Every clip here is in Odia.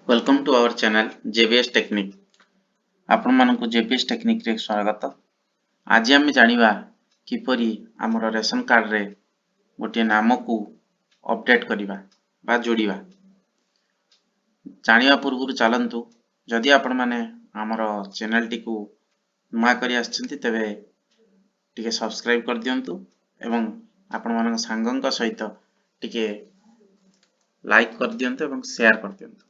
Welcome to our channel JBS Technique. ଆପଣମାନଙ୍କୁ ଜେବିଏସ୍ ଟେକ୍ନିକ୍ରେ ସ୍ୱାଗତ। ଆଜି ଆମେ ଜାଣିବା କିପରି ଆମର ରେସନ କାର୍ଡ଼ରେ ଗୋଟିଏ ନାମକୁ ଅପଡେଟ୍ କରିବା ବା ଯୋଡ଼ିବା। ଜାଣିବା ପୂର୍ବରୁ ଚାଲନ୍ତୁ, ଯଦି ଆପଣମାନେ ଆମର ଚ୍ୟାନେଲଟିକୁ ନୂଆ କରି ଆସିଛନ୍ତି, ତେବେ ଟିକେ ସବସ୍କ୍ରାଇବ୍ କରିଦିଅନ୍ତୁ ଏବଂ ଆପଣମାନଙ୍କ ସାଙ୍ଗଙ୍କ ସହିତ ଟିକେ ଲାଇକ୍ କରିଦିଅନ୍ତୁ ଏବଂ ସେୟାର କରିଦିଅନ୍ତୁ।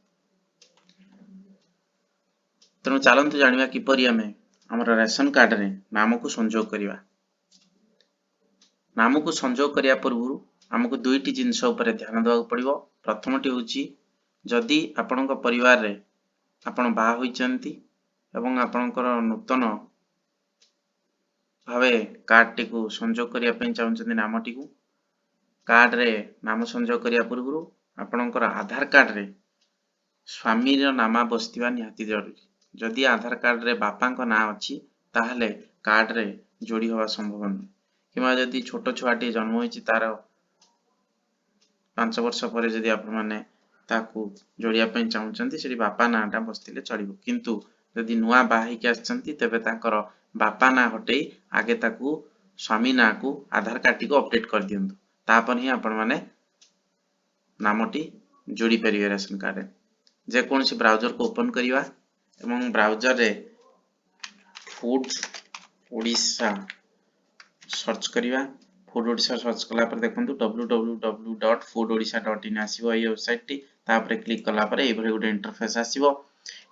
ତେଣୁ ଚାଲନ୍ତୁ ଜାଣିବା କିପରି ଆମେ ଆମର ରେସନ କାର୍ଡ଼ରେ ନାମକୁ ସଂଯୋଗ କରିବା। ନାମକୁ ସଂଯୋଗ କରିବା ପୂର୍ବରୁ ଆମକୁ ଦୁଇଟି ଜିନିଷ ଉପରେ ଧ୍ୟାନ ଦେବାକୁ ପଡ଼ିବ। ପ୍ରଥମଟି ହେଉଛି, ଯଦି ଆପଣଙ୍କ ପରିବାରରେ ଆପଣ ବାହା ହୋଇଛନ୍ତି ଏବଂ ଆପଣଙ୍କର ନୂତନ ଭାବେ କାର୍ଡ଼ଟିକୁ ସଂଯୋଗ କରିବା ପାଇଁ ଚାହୁଁଛନ୍ତି, ନାମଟିକୁ କାର୍ଡ଼ରେ ନାମ ସଂଯୋଗ କରିବା ପୂର୍ବରୁ ଆପଣଙ୍କର ଆଧାର କାର୍ଡ଼ରେ ସ୍ୱାମୀର ନାମ ବସିଥିବା ନିହାତି ଜରୁରୀ। ଯଦି ଆଧାର କାର୍ଡ଼ରେ ବାପାଙ୍କ ନାଁ ଅଛି, ତାହେଲେ କାର୍ଡ଼ରେ ଯୋଡ଼ି ହେବା ସମ୍ଭବ ନୁହେଁ। କିମ୍ବା ଯଦି ଛୋଟ ଛୁଆଟିଏ ଜନ୍ମ ହୋଇଛି, ତାର 5 ବର୍ଷ ପରେ ଯଦି ଆପଣମାନେ ତାକୁ ଯୋଡ଼ିବା ପାଇଁ ଚାହୁଁଛନ୍ତି, ସେଠି ବାପା ନାଁଟା ବସିଥିଲେ ଚଳିବ। କିନ୍ତୁ ଯଦି ନୂଆ ବାହା ହେଇକି ଆସିଛନ୍ତି, ତେବେ ତାଙ୍କର ବାପା ନାଁ ହଟେଇ ଆଗେ ତାକୁ ସ୍ୱାମୀ ନାଁକୁ ଆଧାର କାର୍ଡ଼ଟିକୁ ଅପଡେଟ୍ କରିଦିଅନ୍ତୁ। ତାପରେ ହିଁ ଆପଣମାନେ ନାମଟି ଯୋଡ଼ି ପାରିବେ ରେସନ କାର୍ଡ଼ରେ। ଯେକୌଣସି ବ୍ରାଉଜରକୁ ଓପନ୍ କରିବା ଏବଂ ବ୍ରାଉଜରରେ ଫୁଡ୍ ଓଡ଼ିଶା ସର୍ଚ୍ଚ କରିବା। ଫୁଡ୍ ଓଡ଼ିଶା ସର୍ଚ୍ଚ କଲା ପରେ ଦେଖନ୍ତୁ, www.foododisha.in ଆସିବ ଏଇ ୱେବସାଇଟଟି। ତାପରେ କ୍ଲିକ୍ କଲା ପରେ ଏଇଭଳି ଗୋଟେ ଇଣ୍ଟରଫେସ୍ ଆସିବ।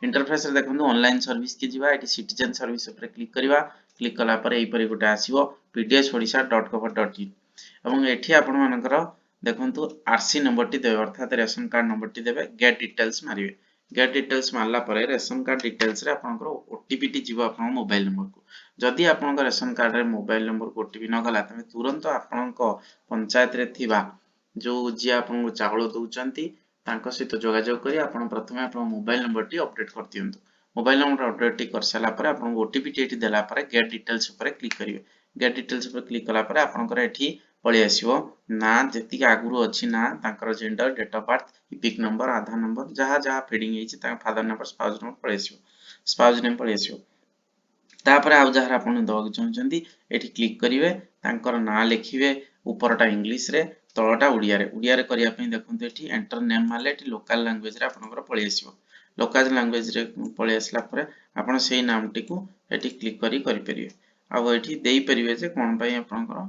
ଇଣ୍ଟରଫେସ୍ରେ ଦେଖନ୍ତୁ, ଅନଲାଇନ୍ ସର୍ଭିସକି ଯିବା। ଏଠି ସିଟିଜେନ୍ ସର୍ଭିସ ଉପରେ କ୍ଲିକ୍ କରିବା। କ୍ଲିକ୍ କଲା ପରେ ଏଇପରି ଗୋଟେ ଆସିବ, pdsodisha.gov.in। ଏବଂ ଏଠି ଆପଣମାନଙ୍କର ଦେଖନ୍ତୁ, ଆରସି ନମ୍ବରଟି ଦେବେ, ଅର୍ଥାତ୍ ରେସନ କାର୍ଡ଼ ନମ୍ବରଟି ଦେବେ। ଗେଟ୍ ଡିଟେଲ୍ସ ମାରିବେ। ଗେଟ୍ ଡିଟେଲ୍ସ ମାରିଲା ପରେ ରେସନ କାର୍ଡ଼ ଡିଟେଲ୍ସରେ ଆପଣଙ୍କର ଓଟିପିଟି ଯିବ ଆପଣଙ୍କ ମୋବାଇଲ ନମ୍ବରକୁ। ଯଦି ଆପଣଙ୍କ ରେସନ କାର୍ଡ଼ରେ ମୋବାଇଲ ନମ୍ବରକୁ ଓଟିପି ନ ଗଲା, ତେବେ ତୁରନ୍ତ ଆପଣଙ୍କ ପଞ୍ଚାୟତରେ ଥିବା ଯେଉଁ ଯିଏ ଆପଣଙ୍କୁ ଚାଉଳ ଦେଉଛନ୍ତି, ତାଙ୍କ ସହିତ ଯୋଗାଯୋଗ କରି ଆପଣ ପ୍ରଥମେ ଆପଣଙ୍କ ମୋବାଇଲ ନମ୍ବରଟି ଅପଡେଟ୍ କରିଦିଅନ୍ତୁ। ମୋବାଇଲ ନମ୍ବର ଅପଡେଟ୍ଟି କରିସାରିଲା ପରେ, ଆପଣଙ୍କୁ ଓଟିପିଟି ଏଠି ଦେଲା ପରେ ଗେଟ୍ ଡିଟେଲ୍ସ ଉପରେ କ୍ଲିକ୍ କରିବେ। ଗେଟ୍ ଡିଟେଲ୍ସ ଉପରେ କ୍ଲିକ୍ କଲା ପରେ ଆପଣଙ୍କର ଏଠି ପଳେଇ ଆସିବ ନାଁ, ଯେତିକି ଆଗରୁ ଅଛି ନାଁ, ତାଙ୍କର gender, date of birth, EPIC number, Aadhaar number, ଯାହା ଯାହା ଫିଡ଼ିଂ ହେଇଛି, ତାଙ୍କ ଫାଦର ନମ୍ବର, ସ୍ପାଉଜ ନମ୍ବର ପଳେଇ ଆସିବ, ସ୍ପାଉଜ ନେମ୍ ପଳେଇ ଆସିବ। ତାପରେ ଆଉ ଯାହାର ଆପଣ ଦେବାକୁ ଚାହୁଁଛନ୍ତି, ଏଠି କ୍ଲିକ୍ କରିବେ, ତାଙ୍କର ନାଁ ଲେଖିବେ। ଉପରଟା ଇଂଲିଶରେ, ତଳଟା ଓଡ଼ିଆରେ। ଓଡ଼ିଆରେ କରିବା ପାଇଁ ଦେଖନ୍ତୁ, ଏଠି ଏଣ୍ଟର ନେମ୍ ମାରିଲେ ଏଠି ଲୋକାଲ ଲାଙ୍ଗୁଏଜରେ ଆପଣଙ୍କର ପଳେଇ ଆସିବ। ଲୋକାଲ ଲାଙ୍ଗୁଏଜରେ ପଳେଇ ଆସିଲା ପରେ ଆପଣ ସେଇ ନାମଟିକୁ ଏଠି କ୍ଲିକ୍ କରି କରିପାରିବେ। ଆଉ ଏଠି ଦେଇପାରିବେ ଯେ କ'ଣ ପାଇଁ ଆପଣଙ୍କର,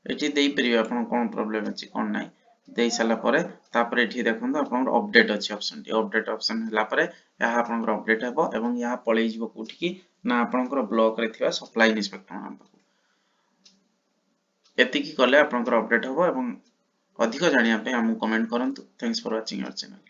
ଏଠି ଦେଇପାରିବେ ଆପଣ କ'ଣ ପ୍ରୋବ୍ଲେମ୍ ଅଛି, କ'ଣ ନାହିଁ। ଦେଇ ସାରିଲା ପରେ ତାପରେ ଏଠି ଦେଖନ୍ତୁ, ଆପଣଙ୍କର ଅପଡେଟ୍ ଅଛି ଅପସନଟି। ଅପଡେଟ୍ ଅପସନ ହେଲା ପରେ ଏହା ଆପଣଙ୍କର ଅପଡେଟ୍ ହେବ ଏବଂ ଏହା ପଳେଇଯିବ କୋଉଠିକି ନା ଆପଣଙ୍କର ବ୍ଲକରେ ଥିବା ସପ୍ଲାଇ ଇନ୍ସପେକ୍ଟରଙ୍କ ପାଖକୁ। ଏତିକି କଲେ ଆପଣଙ୍କର ଅପଡେଟ୍ ହେବ ଏବଂ ଅଧିକ ଜାଣିବା ପାଇଁ ଆମକୁ କମେଣ୍ଟ କରନ୍ତୁ। Thanks for watching our channel.